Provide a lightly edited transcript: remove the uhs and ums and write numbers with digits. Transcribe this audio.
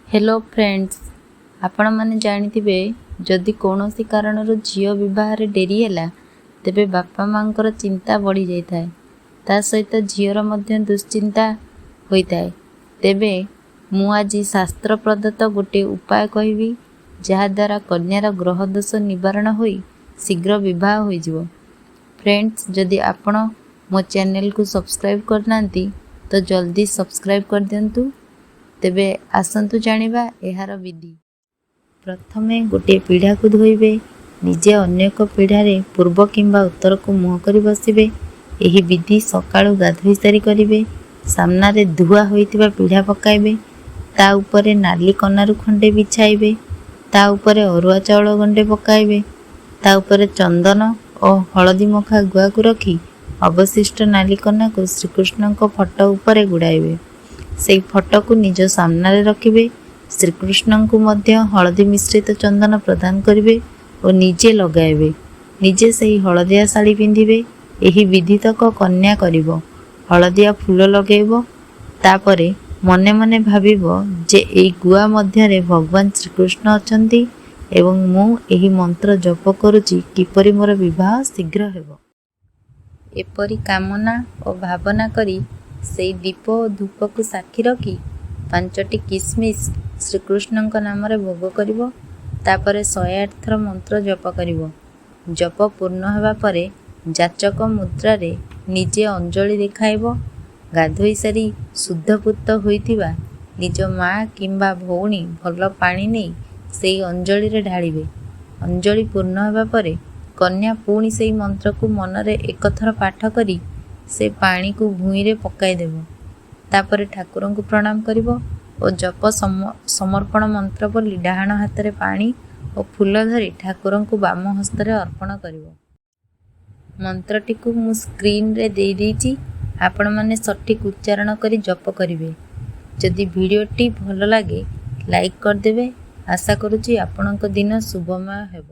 Hello friends, ଆପଣମାନେ ଜାଣିଥିବେ, ଯଦି କୌଣସି କାରଣରୁ ଝିଅ ବିବାହରେ ଡେରି ହେଲା, ତେବେ ବାପା ମାଆଙ୍କର ଚିନ୍ତା ବଢ଼ିଯାଇଥାଏ। ତା ସହିତ ଝିଅର ମଧ୍ୟ ଦୁଶ୍ଚିନ୍ତା ହୋଇଥାଏ। ତେବେ ମୁଁ ଆଜି ଶାସ୍ତ୍ର ପ୍ରଦତ୍ତ ଗୋଟିଏ ଉପାୟ କହିବି, ଯାହାଦ୍ୱାରା କନ୍ୟାର ଗ୍ରହ ଦୋଷ ନିବାରଣ ହୋଇ ଶୀଘ୍ର ବିବାହ ହୋଇଯିବ। ଫ୍ରେଣ୍ଡସ୍, ଯଦି ଆପଣ ମୋ ଚ୍ୟାନେଲକୁ ସବସ୍କ୍ରାଇବ୍ କରିନାହାନ୍ତି, ତ ଜଲ୍ଦି ସବସ୍କ୍ରାଇବ୍ କରିଦିଅନ୍ତୁ। ତେବେ ଆସନ୍ତୁ ଜାଣିବା ଏହାର ବିଧି। ପ୍ରଥମେ ଗୋଟିଏ ପିଢ଼ାକୁ ଧୋଇବେ। ନିଜେ ଅନ୍ୟ ଏକ ପିଢ଼ାରେ ପୂର୍ବ କିମ୍ବା ଉତ୍ତରକୁ ମୁହଁ କରି ବସିବେ। ଏହି ବିଧି ସକାଳୁ ଗାଧୋଇ ସାରି କରିବେ। ସାମ୍ନାରେ ଧୁଆ ହୋଇଥିବା ପିଢ଼ା ପକାଇବେ। ତା ଉପରେ ନାଲି କନାରୁ ଖଣ୍ଡେ ବିଛାଇବେ। ତା ଉପରେ ଅରୁଆ ଚାଉଳ ଗଣ୍ଡେ ପକାଇବେ। ତା ଉପରେ ଚନ୍ଦନ ଓ ହଳଦୀ ମଖା ଗୁଆକୁ ରଖି ଅବଶିଷ୍ଟ ନାଲି କନାକୁ ଶ୍ରୀକୃଷ୍ଣଙ୍କ ଫଟୋ ଉପରେ ଗୁଡ଼ାଇବେ। ସେଇ ଫଟୋକୁ ନିଜ ସାମ୍ନାରେ ରଖିବେ। ଶ୍ରୀକୃଷ୍ଣଙ୍କୁ ମଧ୍ୟ ହଳଦୀ ମିଶ୍ରିତ ଚନ୍ଦନ ପ୍ରଦାନ କରିବେ ଓ ନିଜେ ଲଗାଇବେ। ନିଜେ ସେହି ହଳଦିଆ ଶାଢ଼ୀ ପିନ୍ଧିବେ। ଏହି ବିଧିତକ କନ୍ୟା କରିବ। ହଳଦିଆ ଫୁଲ ଲଗାଇବ। ତାପରେ ମନେ ମନେ ଭାବିବ ଯେ ଏଇ ଗୁଆ ମଧ୍ୟରେ ଭଗବାନ ଶ୍ରୀକୃଷ୍ଣ ଅଛନ୍ତି ଏବଂ ମୁଁ ଏହି ମନ୍ତ୍ର ଜପ କରୁଛି, କିପରି ମୋର ବିବାହ ଶୀଘ୍ର ହେବ। ଏପରି କାମନା ଓ ଭାବନା କରି ସେଇ ଦୀପ ଓ ଧୂପକୁ ସାକ୍ଷୀ ରଖି ପାଞ୍ଚଟି କିସମିସ୍ ଶ୍ରୀକୃଷ୍ଣଙ୍କ ନାମରେ ଭୋଗ କରିବ। ତାପରେ 108 ଥର ମନ୍ତ୍ର ଜପ କରିବ। ଜପ ପୂର୍ଣ୍ଣ ହେବା ପରେ ଯାଚକ ମୁଦ୍ରାରେ ନିଜେ ଅଞ୍ଜଳି ଦେଖାଇବ। ଗାଧୋଇ ସାରି ଶୁଦ୍ଧପୂତ ହୋଇଥିବା ନିଜ ମା କିମ୍ବା ଭଉଣୀ ଭଲ ପାଣି ନେଇ ସେଇ ଅଞ୍ଜଳିରେ ଢାଳିବେ। ଅଞ୍ଜଳି ପୂର୍ଣ୍ଣ ହେବା ପରେ କନ୍ୟା ପୁଣି ସେଇ ମନ୍ତ୍ରକୁ ମନରେ ଏକଥର ପାଠ କରି ସେ ପାଣିକୁ ଭୂଇଁରେ ପକାଇଦେବ। ତାପରେ ଠାକୁରଙ୍କୁ ପ୍ରଣାମ କରିବ ଓ ଜପ ସମର୍ପଣ ମନ୍ତ୍ର ବୋଲି ଡାହାଣ ହାତରେ ପାଣି ଓ ଫୁଲ ଧରି ଠାକୁରଙ୍କୁ ବାମ ହସ୍ତରେ ଅର୍ପଣ କରିବ। ମନ୍ତ୍ରଟିକୁ ମୁଁ ସ୍କ୍ରିନରେ ଦେଇଦେଇଛି। ଆପଣମାନେ ସଠିକ୍ ଉଚ୍ଚାରଣ କରି ଜପ କରିବେ। ଯଦି ଭିଡ଼ିଓଟି ଭଲ ଲାଗେ, ଲାଇକ୍ କରିଦେବେ। ଆଶା କରୁଛି ଆପଣଙ୍କ ଦିନ ଶୁଭମୟ ହେବ।